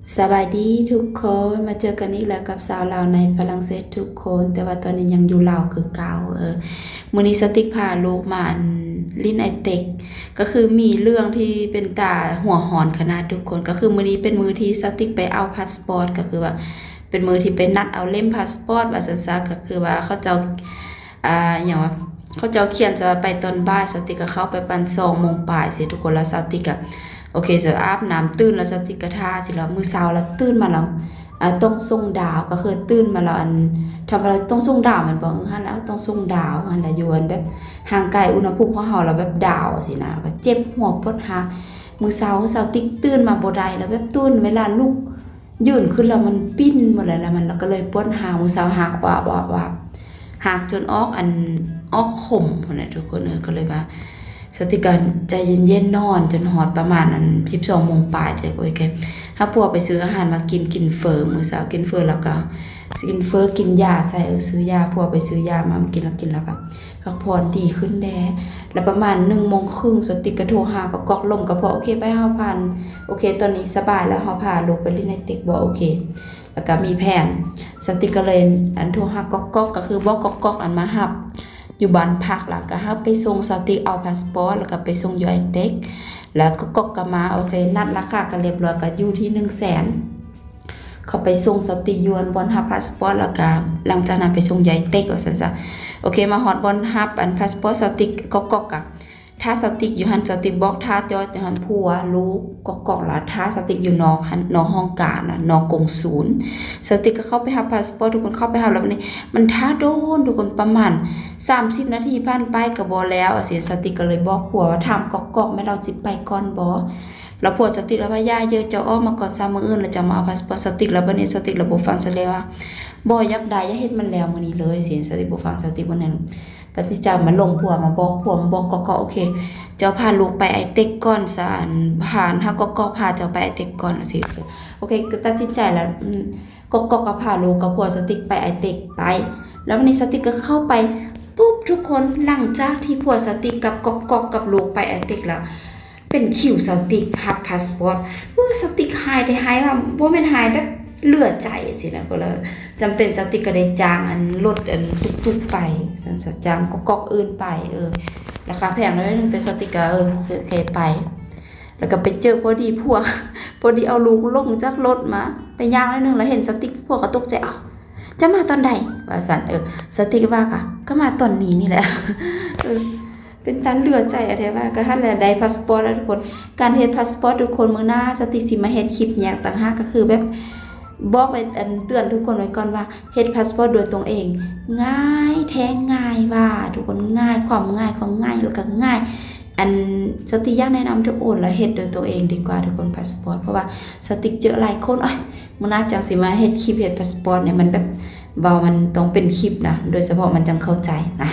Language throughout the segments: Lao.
ສະບາຍດີທຸກຄົນ, ມາເຈີກັນອີກແລ້ວກັບສາວລາວໃນຝຣັ່ງເສດທຸກຄົນ, ແຕ່ວ່າຕອນນີ້ຍັງຢູ່ລາວຄືເກົ່າ. ເອີ ມື້ນີ້ສາວຕິກພາລູກມາ ອັນ ຫຼິ້ນໄອເຕັກ, ກໍຄືມີເລື່ອງທີ່ເປັນຕາຫົວຮ້ອນຂະໜາດທຸກຄົນ. ກໍຄືມື້ນີ້ເປັນມື້ທີ່ສາວຕິກໄປເອົາພາສປອດ, ກໍຄືວ່າເປັນມື້ທີ່ໄປນັດເອົາເຫຼັ້ມພາສປອດວ່າຊັ້ນຊະ. ກໍຄືວ່າເຂົາເຈົ້າ ອ່າ ຫຍັງວະ ເຂົາເຈົ້າຂຽນຈະວ່າໄປຕອນບ່າຍ, ສາວຕິກກໍເຂົ້າໄປປະມານສອງໂມງປາຍຊີ້ທຸກຄົນ. ແລ້ວສາວຕິກກໍ ໂອເຄ ສາວອາບນ້ຳຕື່ນ ແລ້ວສາວຕິກກໍຖ້າຊີ້ແລ້ວ ມື້ເຊົ້າແລ້ວຕື່ນມາແລ້ວ ອ່າ ຕ້ອງສົ່ງດາວ, ກໍຄືຕື່ນມາແລ້ວ ອັນ ທຳມະດາຕ້ອງສົ່ງດາວແມ່ນບໍ່? ເອີ ຫັ້ນແຫຼະ ຕ້ອງສົ່ງດາວຫັ້ນແຫຼະ ຢູ່ອັນແບບຫ່າງໄກອຸນຫະພູມຂອງເຮົາ ແລ້ວແບບດາວຊີ້ນະ ກໍເຈັບຫົວປວດຮາກ. ມື້ເຊົ້າສາວຕິກຕື່ນມາບໍ່ໄດ້ ແລ້ວແບບຕື່ນ ເວລາລຸກ ຍື່ນຂຶ້ນແລ້ວມັນປິ່ນໝົດແລ້ວ ແລ້ວມັນ ແລ້ວກໍເລີຍປວດຮາກ. ມື້ເຊົ້າຮາກວາບວາບວາບ ຮາກຈົນອອກ ອັນ ອອກຂົມພຸ້ນແຫຼະທຸກຄົນເອີຍ. ກໍເລີຍວ່າສາວຕິກກໍໃຈເຢັນໆ ນອນຈົນຮອດປະມານ ອັນ ສິບສອງໂມງປາຍ ແລ້ວກໍໂອເຄ ຫາຜົວໄປຊື້ອາຫານມາກິນ, ກິນເຝີ ມື້ເຊົ້າກິນເຝີ ແລ້ວກໍກິນເຝີ ກິນຢາໃສ່ ເອີ ຊື້ຢາ ຜົວໄປຊື້ຢາມາ ມາກິນ ແລ້ວກິນ ແລ້ວກໍ ພັກຜ່ອນດີຂຶ້ນແດ່. ແລ້ວປະມານໜຶ່ງໂມງຄຶ່ງ ສາວຕິກກໍໂທຫາກອກໆ ລົມກັບຜົວ ໂອເຄ ໄປ ເຮົາພາ ໂອເຄ ຕອນນີ້ສະບາຍແລ້ວ ເຮົາພາລູກໄປຫຼິ້ນໄອເຕັກບໍ່? ໂອເຄ. ແລ້ວກໍມີແຜນ ສາວຕິກກໍເລີຍ ອັນ ໂທຫາກອກໆ ກໍຄືບອກກອກໆ ອັນມາຮັບຢູ່ບ້ານພັກ ແລ້ວກໍໃຫ້ໄປສົ່ງ. ສາວຕິກເອົາພາສປອດ ແລ້ວກໍໄປສົ່ງຢູ່ໄອເຕັກ ແລ້ວກອກໆ ກໍມາ ໂອເຄ ນັດລາຄາກັນລຽບລ້ອຍ ກໍຢູ່ທີ່ໜຶ່ງແສນ. ເຂົາໄປສົ່ງສາວຕິກຢູ່ ອັນ ບ່ອນຮັບພາສປອດ ແລ້ວກະຫຼັງຈາກນັ້ນໄປສົ່ງຢູ່ໄອເຕັກວ່າຊັ້ນຊະ. ໂອເຄ ມາຮອດບ່ອນຮັບ ອັນ ພາສປອດ ສາວຕິກກອກໆ ກະຖ້າສາວຕິກຢູ່ຫັ້ນ ສາວຕິກບອກຖ້າຈອດຢູ່ຫັ້ນ ຜົວ ລູກ ກອກໆ ລະຖ້າສາວຕິກຢູ່ນອກຫັ້ນ ນອກຫ້ອງການນະ ນອກກົງສູນ. ສາວຕິກກໍເຂົ້າໄປຮັບພາສປອດ ທຸກຄົນ ເຂົ້າໄປຮັບແລ້ວບັດນີ້ ມັນຖ້າດົນທຸກຄົນ ປະມານສາມສິບນາທີຜ່ານໄປກໍບໍ່ແລ້ວ ຈັ່ງຊີ້. ສາວຕິກກໍເລີຍບອກຜົວວ່າ ຖາມກອກໆ ແມ່ນລາວຊິໄປກ່ອນບໍ່? ແລ້ວຜົວສາວຕິກລະວ່າ ຢ່າເຢີ ເຈົ້າອອກມາກ່ອນຊະ ມື້ອື່ນລະຈະມາເອົາພາສປອດ. ສາວຕິກລະ ບັດນີ້ສາວຕິກລະບໍ່ຟັງ ສາວເລີຍວ່າ ບໍ່ ຢາກໄດ້ ຢາກເຮັດມັນແລ້ວມື້ນີ້ເລີຍ ຊີ້. ສາວຕິກບໍ່ຟັງ ສາວຕິກບໍ່ນັ້ນ ຕັດສິນໃຈມາລົມຜົວ ມາບອກຜົວ ມາບອກກອກໆ ໂອເຄ ເຈົ້າພາລູກໄປໄອເຕັກກ່ອນຊະ ອັນ ພາ ຫາກອກໆ ພາເຈົ້າໄປໄອເຕັກກ່ອນ ຈັ່ງຊີ້. ໂອເຄ ກໍຕັດສິນໃຈລະ ອືມ ກອກໆ ກໍພາລູກກັບຜົວສາວຕິກໄປໄອເຕັກໄປ. ແລ້ວວັນນີ້ສາວຕິກກໍເຂົ້າໄປປຸບ ທຸກຄົນ ຫຼັງຈາກທີ່ຜົວສາວຕິກກັບກອກໆ ກັບລູກໄປໄອເຕັກແລ້ວ ເປັນຄິວສາວຕິກຮັບພາສປອດ. ເອີ ສາວຕິກຮ້າຍແທ້ ຮ້າຍວ່າ ບໍ່ແມ່ນຮ້າຍແບບເຫຼືອໃຈຊີ້ນະ ກໍເລີຍຈຳເປັນ ສາວຕິກກໍໄດ້ຈ້າງ ອັນ ລົດ ອັນ ຕຸກໆ ໄປ ຊັ້ນຊະ ຈ້າງກອກໆ ອື່ນໄປ. ເອີ ລາຄາແພງໜ້ອຍໜຶ່ງ ແຕ່ສາວຕິກກໍ ເອີ ໂອເຄໄປ. ແລ້ວກໍໄປເຈີພໍດີຜົວ ພໍດີເອົາລູກລົງຈາກລົດມາ ໄປຍ່າງໜ້ອຍໜຶ່ງ ແລ້ວເຫັນສາວຕິກ ຜົວກໍຕົກໃຈ ເອົ້າ ເຈົ້າມາຕອນໃດ ວ່າຊັ້ນ. ເອີ ສາວຕິກກໍວ່າ ກໍ ກໍມາຕອນນີ້ນີ້ແຫຼະ. ເອີ ເປັນຕາເຫຼືອໃຈແທ້ວ່າ. ກໍຫັ້ນແຫຼະ ໄດ້ພາສປອດແລ້ວທຸກຄົນ. ການເຮັດພາສປອດທຸກຄົນ ມື້ໜ້າສາວຕິກຊິມາເຮັດຄລິບແຍກຕ່າງຫາກ ກໍຄືແບບບອກໄວ້ ອັນ ເຕືອນທຸກຄົນໄວ້ກ່ອນວ່າ ເຮັດພາສປອດດ້ວຍຕົວເອງງ່າຍແທ້ງ່າຍວ່າ ທຸກຄົນ ງ່າຍ ຄວາມງ່າຍ ຄວາມງ່າຍ ແລ້ວກໍງ່າຍ ອັນ ສາວຕິກຢາກແນະນຳທຸກຄົນລະເຮັດດ້ວຍຕົວເອງດີກວ່າທຸກຄົນ ພາສປອດ. ເພາະວ່າສາວຕິກເຈີຫຼາຍຄົນ ໂອ້ຍ ມື້ໜ້າຈັ່ງຊິມາເຮັດຄລິບເຮັດພາສປອດນີ້ ມັນແບບເວົ້າ ມັນຕ້ອງເປັນຄລິບນະ ໂດຍສະເພາະມັນຈັ່ງເຂົ້າໃຈນະ.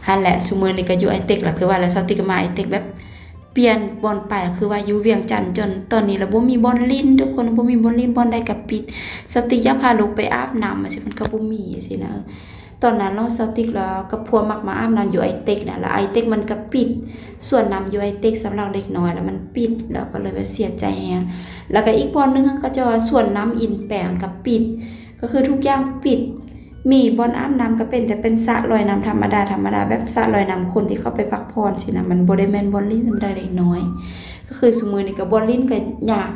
ຫັ້ນແຫຼະ ຊຸມື້ນີ້ກໍຢູ່ໄອເຕັກລະ ຄືວ່າລະ ສາວຕິກກໍມາໄອເຕັກແບບປ່ຽນບ່ອນໄປ ຄືວ່າຢູ່ວຽງຈັນຈົນຕອນນີ້ລະບໍ່ມີບ່ອນຫຼິ້ນທຸກຄົນ ບໍ່ມີບ່ອນຫຼິ້ນ ບ່ອນໃດກໍປິດ. ສາວຕິກຢາກພາລູກໄປອາບນ້ຳ ຈັ່ງຊີ້ ມັນກໍບໍ່ມີ ຈັ່ງຊີ້ນະ. ຕອນນັ້ນເນາະ ສາວຕິກລະກັບພວກມັກມາອາບນ້ຳຢູ່ໄອເຕັກນະ ລະໄອເຕັກມັນກະປິດ ສວນນ້ຳຢູ່ໄອເຕັກສຳລັບເດັກນ້ອຍລະມັນປິດ ລະກໍເລີຍວ່າເສຍໃຈແຮງ. ລະກະອີກບ່ອນໜຶ່ງ ເຂົາເຈົ້າວ່າສວນນ້ຳອິນແປງກະປິດ ກໍຄືທຸກຢ່າງປິດ ມີບ່ອນອາບນ້ຳກະເປັນ ແຕ່ເປັນສະລອຍນ້ຳທຳມະດາ ທຳມະດາ ແບບສະລອຍນ້ຳຄົນທີ່ເຂົ້າໄປພັກຜ່ອນຊີ້ນະ ມັນບໍ່ໄດ້ແມ່ນບ່ອນຫຼິ້ນທຳມະດາເດັກນ້ອຍ. ກໍຄືຊຸມື້ນີ້ກະບ່ອນຫຼິ້ນກະຍາກ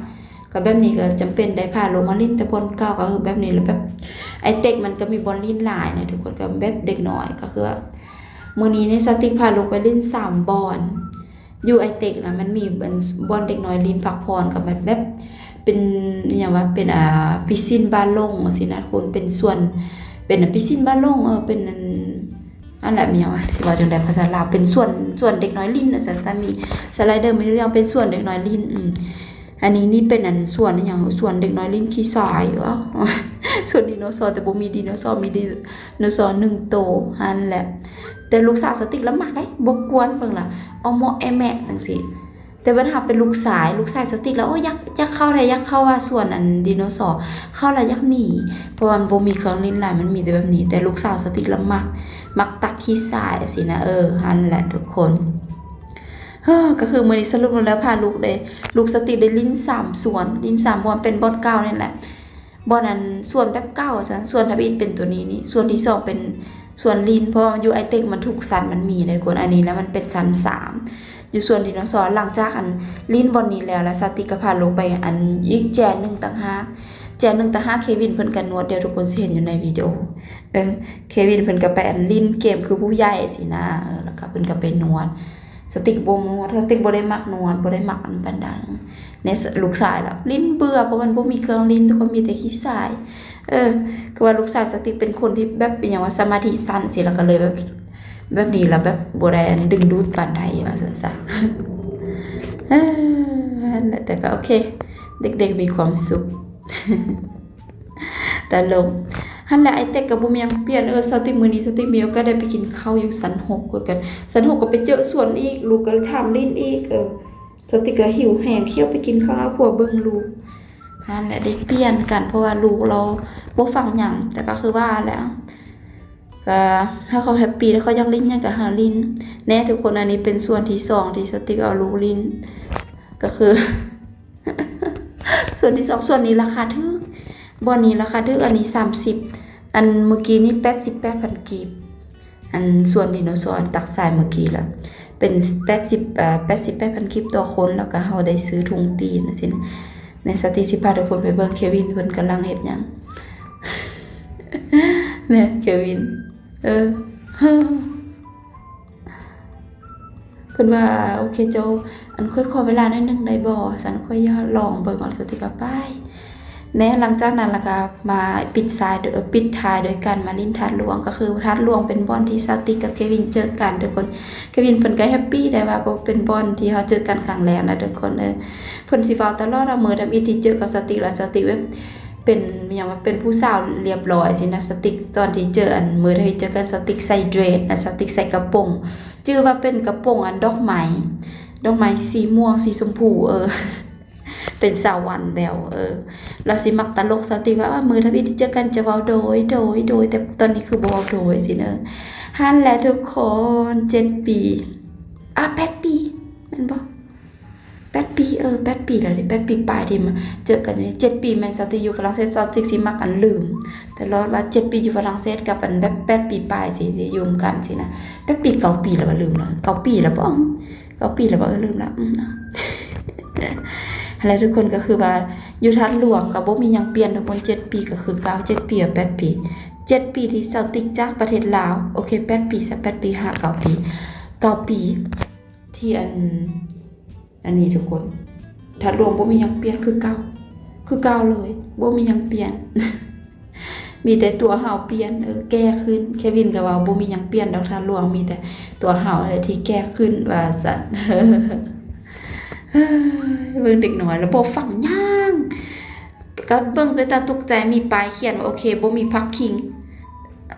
ກໍແບບນີ້ກໍຈຳເປັນໄດ້ພາລູກມາຫຼິ້ນແຕ່ບ່ອນເກົ່າ ກໍຄືແບບນີ້ແຫຼະ ແບບໄອເຕັກມັນກໍມີບ່ອນຫຼິ້ນຫຼາຍນະທຸກຄົນ ກໍແບບເດັກນ້ອຍ ກໍຄືວ່າມື້ນີ້ນີ້ສາວຕິກພາລູກໄປຫຼິ້ນສາມບ່ອນຢູ່ໄອເຕັກນະ ມັນມີບ່ອນເດັກນ້ອຍຫຼິ້ນພັກຜ່ອນ ກໍແບບ ແບບເປັນອີຫຍັງວະ ເປັນ ອ່າ ພິຊິນບາລົງຊີ້ນະທຸກຄົນ ເປັນສວນ ເປັນພິຊິນບາລົງ ເອີ ເປັນອັນ ອັນແຫຼະ ມີຫຍັງວະ ຊິເວົ້າຈັ່ງໃດພາສາລາວ ເປັນສວນ ສວນເດັກນ້ອຍຫຼິ້ນວ່າຊັ້ນຊະ ມີສະໄລເດີ ມີທຸກຢ່າງ ເປັນສວນເດັກນ້ອຍຫຼິ້ນ. ອືມ ອັນນີ້ນີ້ເປັນອັນສວນອີຫຍັງ ສວນເດັກນ້ອຍຫຼິ້ນຂີ້ຊາຍ ເອີ ສວນດີໂນເສົາ ແຕ່ບໍ່ມີດີໂນເສົາ ມີດີໂນເສົາໜຶ່ງໂຕຫັ້ນແຫຼະ. ແຕ່ລູກສາວສາວຕິກລະມັກເດ້ ບົກກວນເບິ່ງລະ ເອົາເໝາະແອະແມະຈັ່ງຊີ້. ແຕ່ບັດຫາເປັນລູກຊາຍ ລູກຊາຍສາວຕິກລະ ໂອ້ຍ ຢາກ ຢາກເຂົ້າແທ້ ຢາກເຂົ້າວ່າສວນອັນດີໂນເສົາ ເຂົ້າລະຢາກໜີ ເພາະວ່າມັນບໍ່ມີເຄື່ອງຫຼິ້ນຫຼາຍ ມັນມີແຕ່ແບບນີ້. ແຕ່ລູກສາວສາວຕິກລະມັກ ມັກຕັກຂີ້ຊາຍຊີ້ນະ. ເອີ ຫັ້ນແຫຼະທຸກຄົນ. ເອີ ກໍຄືມື້ນີ້ສະຫຼຸບລົງແລ້ວ ພາລູກໄດ້ ລູກສະຕິໄດ້ຫຼິ້ນສາມສວນ ຫຼິ້ນສາມບ່ອນ ເປັນບ່ອນເກົ່ານີ້ແຫຼະ ບ່ອນອັນສວນແບບເກົ່າຊັ້ນ ສວນທຳອິດເປັນຕົວນີ້ນີ້ ສວນທີສອງເປັນສວນຫຼິ້ນ ເພາະວ່າຢູ່ໄອເຕັກມັນທຸກຊັ້ນມັນມີເດ້ທຸກຄົນ ອັນນີ້ແລ້ວມັນເປັນຊັ້ນສາມ ຢູ່ສວນດິໂນເສົາ. ຫຼັງຈາກອັນຫຼິ້ນບ່ອນນີ້ແລ້ວ ແລ້ວສະຕິກກໍພາລູກໄປອັນອີກແຈໜຶ່ງຕ່າງຫາກ ແຈໜຶ່ງຕ່າງຫາກ ເຄວິນເພິ່ນກໍນວດ ດຽວທຸກຄົນຊິເຫັນຢູ່ໃນວິດີໂອ ເອີ ເຄວິນເພິ່ນກໍໄປອັນຫຼິ້ນເກມຄືຜູ້ໃຫຍ່ຊີ້ນະ ເອີ ແລ້ວກໍເພິ່ນກໍໄປນວດ ສະຕິກບໍ່ນວດ ສະຕິກບໍ່ໄດ້ມັກນວດ ບໍ່ໄດ້ມັກອັນປານໃດ ແນ່ ລູກຊາຍລະຫຼິ້ນເບື່ອ ເພາະມັນບໍ່ມີເຄື່ອງຫຼິ້ນ ທຸກຄົນມີແຕ່ຂີ້ຊາຍ ເອີ ຄືວ່າລູກຊາຍສະຕິກເປັນຄົນທີ່ແບບ ອີຫຍັງວ່າ ສະມາທິສັ້ນຊີ້ ແລ້ວກໍເລີຍແບບ ແບບນີ້ລະແບບບໍ່ໄດ້ດຶງດູດປານໃດວ່າຊັ້ນຊະ ເອີ ແຕ່ກໍໂອເຄ ເດັກໆມີຄວາມສຸກ ຕະຫຼົກ ຫັ້ນແຫຼະ ໄອເຕັກກໍບໍ່ມີຫຍັງປ່ຽນ ເອີ ສະຕິກ ມື້ນີ້ສະຕິກມີໂອກາດໄດ້ໄປກິນເຂົ້າຢູ່ຊັ້ນຫົກຄືກັນ ຊັ້ນຫົກກໍໄປເຈີສວນອີກ ລູກກໍຖາມຫຼິ້ນອີກ ເອີ ສະຕິກກໍຫິວແຮງ ຂ້ຽວໄປກິນເຂົ້າຫາຜົວເບິ່ງລູກ ຫັ້ນແຫຼະ ໄດ້ປ່ຽນກັນ ເພາະວ່າລູກລາວບໍ່ຟັງຫຍັງ ແຕ່ກໍຄືວ່າແຫຼະ ກໍຖ້າເຂົາແຮັບປີ ແລ້ວເຂົາຢາກຫຼິ້ນຫຍັງກໍໃຫ້ຫຼິ້ນ ແນ່ທຸກຄົນ ອັນນີ້ເປັນສ່ວນທີສອງທີ່ສະຕິກເອົາລູກຫຼິ້ນ ກໍຄື ສ່ວນທີສອງ ສ່ວນນີ້ລາຄາຖືກ ບ່ອນນີ້ລາຄາຖືກ ອັນນີ້ສາມສິບ ອັນມື້ກີ້ນີ້ແປດສິບແປດພັນກີບ ອັນສ່ວນດີໂນເສົາອັນຕັກຊາຍມື້ກີ້ລະ ເປັນແປດສິບ ເອີ ແປດສິບແປດພັນກີບຕໍ່ຄົນ ແລ້ວກໍເຮົາໄດ້ຊື້ຖົງຕີນຈັ່ງຊີ້ນະ ແນ່ ສະຕິກຊິພາທຸກຄົນໄປເບິ່ງ ເຄວິນເພິ່ນກຳລັງເຮັດຫຍັງ ແນ່ ເຄວິນ ເອີ ເພິ່ນວ່າ ໂອເຄເຈົ້າ ອັນຂ້ອຍຂໍເວລາໜ້ອຍໜຶ່ງໄດ້ບໍ່? ຊັ້ນຂ້ອຍຢາກລອງເບິ່ງ ອອກສະຕິກວ່າໄປ ແນ່ ຫຼັງຈາກນັ້ນລະກະມາປິດສາຍ ເອີ ປິດທ້າຍໂດຍການມາຫຼິ້ນທາດຫຼວງ ກໍຄືທາດຫຼວງເປັນບ່ອນທີ່ສະຕິກກັບເຄວິນເຈີກັນທຸກຄົນ ເຄວິນເພິ່ນກໍແຮັບປີໄດ້ວ່າ ເພາະເປັນບ່ອນທີ່ເຮົາເຈີກັນຄັ້ງແລກນະທຸກຄົນເອີຍ ເພິ່ນຊິເວົ້າຕະຫຼອດວ່າ ເມື່ອທຳອິດທີ່ເຈີກັບສະຕິກລະ ສະຕິກແບບ ເປັນຫຍັງວ່າ ເປັນຜູ້ສາວລຽບລ້ອຍຊີ້ນະ ສະຕິກຕອນທີ່ເຈີ ອັນມື້ທຳອິດເຈີກັນ ສະຕິກໃສ່ເດຣດນະ ສະຕິກໃສ່ກະໂປງ ຈື່ວ່າເປັນກະໂປງອັນດອກໄມ້ ດອກໄມ້ສີມ່ວງສີຊົມພູ ເອີ ເປັນສາວຫວານແຫວວ ເອີ ລາວຊິມັກຕະຫຼົກ ສະຕິກວ່າ ເອີ ມື້ທຳອິດທີ່ເຈີກັນຈະເວົ້າໂດຍ ໂດຍ ໂດຍ ແຕ່ຕອນນີ້ຄືບໍ່ເວົ້າໂດຍຊີ້ນະ ຫັ້ນແຫຼະທຸກຄົນ ເຈັດປີ ອາ ແປດປີແມ່ນບໍ່? ແປດປີ ເອີ ແປດປີແລ້ວເດ ແປດປີປາຍທີ່ມາເຈີກັນຢູ່ນີ້ ເຈັດປີແມ່ນສະຕິກຢູ່ຝຣັ່ງເສດ ສະຕິກຊິມັກອັນລືມຕະຫຼອດວ່າ ເຈັດປີຢູ່ຝຣັ່ງເສດກັບອັນແບບແປດປີປາຍຊິໄດ້ຢູ່ນຳກັນຊີ້ນະ ແປດປີ ເກົ້າປີແລ້ວບໍ່ ລືມແລ້ວ ເກົ້າປີແລ້ວບໍ່ ເກົ້າປີແລ້ວບໍ່ ເອີ ລືມລະ ອືມ ຫັ້ນແຫຼະທຸກຄົນ ກໍຄືວ່າຢູ່ທາດຫຼວງກໍບໍ່ມີຫຍັງປ່ຽນທຸກຄົນ ເຈັດປີກໍຄືເກົ່າ ເຈັດປີ ແປດປີ ເຈັດປີທີ່ສະຕິກຈາກປະເທດລາວ ໂອເຄ ແປດປີຊະ ແປດປີຫາເກົ້າປີ ເກົ້າປີ ທີ່ອັນ ອັນນີ້ທຸກຄົນ ທາດຫຼວງບໍ່ມີຫຍັງປ່ຽນ ຄືເກົ່າ ຄືເກົ່າເລີຍ ບໍ່ມີຫຍັງປ່ຽນ ມີແຕ່ຕົວເຮົາປ່ຽນ ເອີ ແກ່ຂຶ້ນ ເຄວິນກໍເວົ້າ ບໍ່ມີຫຍັງປ່ຽນດອກ ທາດຫຼວງ ມີແຕ່ຕົວເຮົາແຫຼະທີ່ແກ່ຂຶ້ນ ວ່າຊັ້ນ ເບິ່ງເດັກນ້ອຍລະບໍ່ຟັງຫຍັງ ກໍເບິ່ງເປັນຕາຕົກໃຈ ມີປ້າຍຂຽນວ່າ ໂອເຄ ບໍ່ມີພາກຄິງ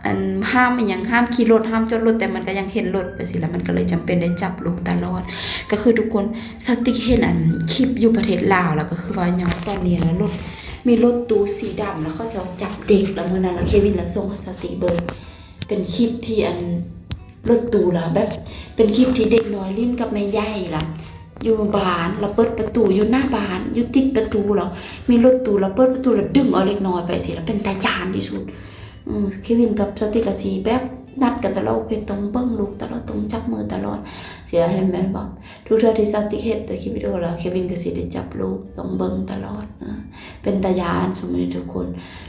ອັນ ຫ້າມອີ່ຫຍັງ ຫ້າມຂີ່ລົດ ຫ້າມຈອດລົດ ແຕ່ມັນກໍຍັງເຫັນລົດໄປຊີ້ລະ ມັນກໍເລີຍຈຳເປັນໄດ້ຈັບລູກຕະຫຼອດ ກໍຄືທຸກຄົນ ສະຕິກເຫັນອັນຄລິບຢູ່ປະເທດລາວ ແລ້ວກໍຄືວ່າຫຍັງ ຕອນນີ້ລະລົດ ມີລົດຕູ້ສີດຳ ແລ້ວເຂົາເຈົ້າຈັບເດັກ ແລ້ວມື້ນັ້ນລະເຄວິນລະສົ່ງໃຫ້ສະຕິກເບິ່ງ ເປັນຄລິບທີ່ອັນລົດຕູ້ລະແບບ ເປັນຄລິບທີ່ເດັກນ້ອຍຫຼິ້ນກັບແມ່ໃຫຍ່ລະ ຢູ່ບ້ານລະເປີດປະຕູ ຢູ່ໜ້າບ້ານ ຢູ່ຕິດປະຕູລະ ມີລົດຕູ້ລະເປີດປະຕູລະດຶງເອົາເດັກນ້ອຍໄປຊີ້ລະ ເປັນຕາຢ້ານທີ່ສຸດ ເຄວິນກັບສະຕິກລະຊິແບບນັດກັນຕະຫຼອດ ໂອເຄ ຕ້ອງເບິ່ງລູກຕະຫຼອດ ຕ້ອງຈັບມືຕະຫຼອດ ຊິເຫັນແມ່ນບໍ່ ທຸກເທື່ອທີ່ສະຕິກເຮັດແຕ່ຄລິບວິດີໂອລະ ເຄວິນກໍຊິໄດ້ຈັບລູກ ຕ້ອງເບິ່ງຕະຫຼອດ ເປັນຕາຢ້ານຊຸມມື້ນີ້ທຸກຄົນ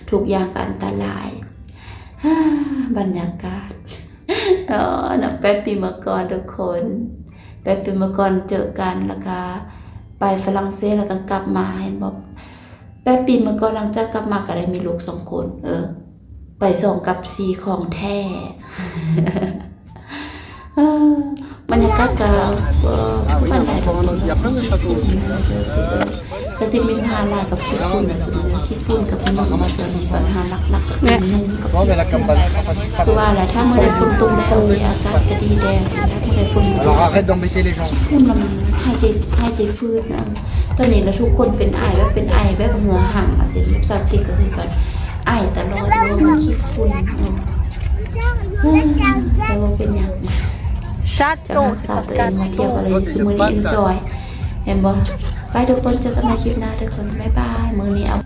ທຸກຢ່າງກໍອັນຕະລາຍ ບານຍາກາດ ເອີ ນັບແປດປີມາກ່ອນທຸກຄົນ ແປດປີມາກ່ອນເຈີກັນ ແລ້ວກະໄປຝຣັ່ງເສດ ແລ້ວກະກັບມາ ເຫັນບໍ່ ແປດປີມາກ່ອນ ຫຼັງຈາກກັບມາກະໄດ້ມີລູກສອງຄົນ ເອີ ໄປສອງກັບສີ່ຂອງແທ້ ເອີ ບັນຍາກາດກະ ເອີ ປານໃດດອກ ສະຕິກມີບັນຫາຫຼາຍກັບຂີ້ຝຸ່ນນະ ຂີ້ຝຸ່ນກັບຍຸງ ບັນຫາຫຼັກໆກໍຄືຍຸງກັບ ຄືວ່າແຫຼະ ຖ້າມື້ໃດຝົນຕົກແລ້ວ ອາກາດກໍດີແດ່ ຖ້າມື້ໃດຝົນບໍ່ຕົກ ຂີ້ຝຸ່ນລະມັນຫາຍໃຈ ຫາຍໃຈຝືດນະ ຕອນນີ້ລະທຸກຄົນເປັນໄອ ແບບເປັນໄອແບບເຫື່ອຫາງວ່າຊັ້ນ ສາວຕິກກໍຄືກັນ ໄອຕະຫຼອດ ເພາະວ່າມັນຂີ້ຝຸ່ນ ແຕ່ວ່າບໍ່ເປັນຫຍັງ ຈະຮັກສາຕົວເອງມາທ່ຽວກັນເລີຍ ຊຸມື້ນີ້ enjoy ແມ່ນບໍ່? ໄປທຸກຄົນ ເຈີກັນໃໝ່ຄລິບໜ້າທຸກຄົນ ບາຍບາຍ ມື້ນີ້ເອົາ